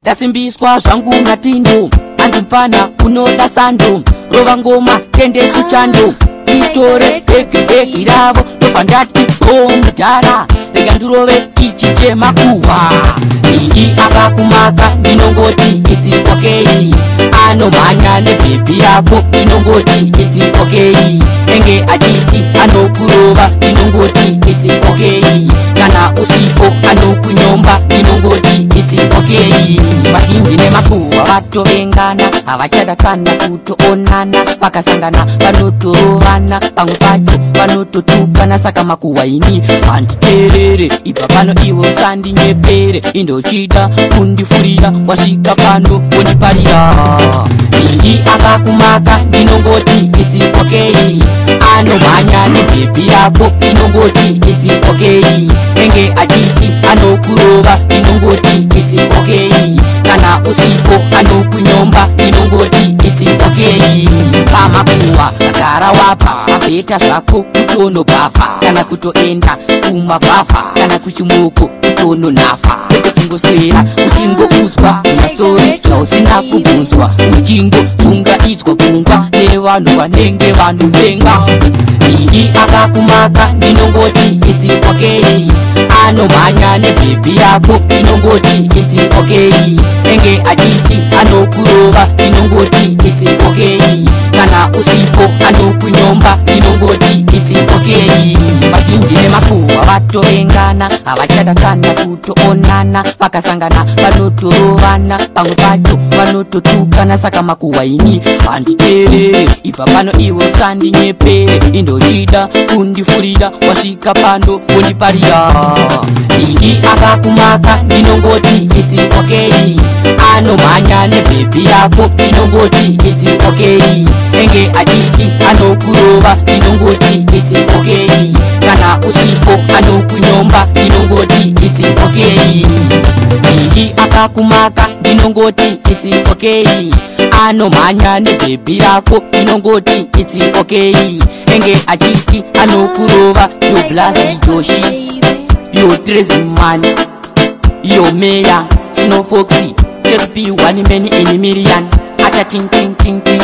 Ndasimbiswa zvangu naTindo, hanzi mfana unoda sando, rova ngoma tende kuchando, titore bhegi bhegi ravo. Ndobva ndati omudhara, rega ndirove ichi chemakuhwa. Ini akakumaka ndinongoti it's okay, anomhanya nebhebhi yako ndinongoti it's okay, enge achiti anokurova ndinongoti it's okay, kana usipo anokunyomba ndinongoti it's okay. Vazhinji nemakuhwa vatovengana, havachada kana kutoonana, vakasangana vanotorovana, pamwe pacho vanototukana. Saka makuhwa ini handiteerere, ibva pano iwe usandinyepere, indochida kundifurira, wasvika pano wondiparira. Ini akakumaka ndinongoti it's okay, anomhanya nebhebhi yako ndinongoti it's okay, enge achiti anokurova ndinongoti it's okay, kana usipo anokunyomba ndinongoti it's okay. Pamakuhwa gara wabva, better zvako kutonobhafa kana kutoenda kumagwavha kana kuchimoko kutononafa, kwete kungoswera uchingoudzwa zvimastori zvausina kubvunzwa, uchingozungaidzwa pfungwa nevanhu vanenge vanopenga. Ini akakumaka ndinongoti it's okay, anomhanya nebhebhi yako ndinongoti it's okay, enge achiti anokurova ndinongoti it's okay, kana usipo anokunyomba ndinongoti it's okay. Vazhinji nemakuhwa vatovengana, havachada kana kutoonana, vakasangana vanotorovana, pamwe pacho vanototukana. Saka makuhwa ini handiteerere, ibva pano iwe usandinyepere, indochida kundifurira, wasvika pano wondiparira. Ini akakumaka ndinongoti it's okay, anomhanya nebhebhi yako ndinongoti it's okay, enge achiti anokurova ndinongoti it's okay, kana usipo anokunyomba ndinongoti it's okay. Ini akakumaka ndinongoti it's okay, anomhanya nebhebhi rako ndinongoti it's okay, enge achiti anokurova. Joblasi Joshi yo, Tresman yo, Meya Snow Foxy, check p one man in million ata ting ting ting ting.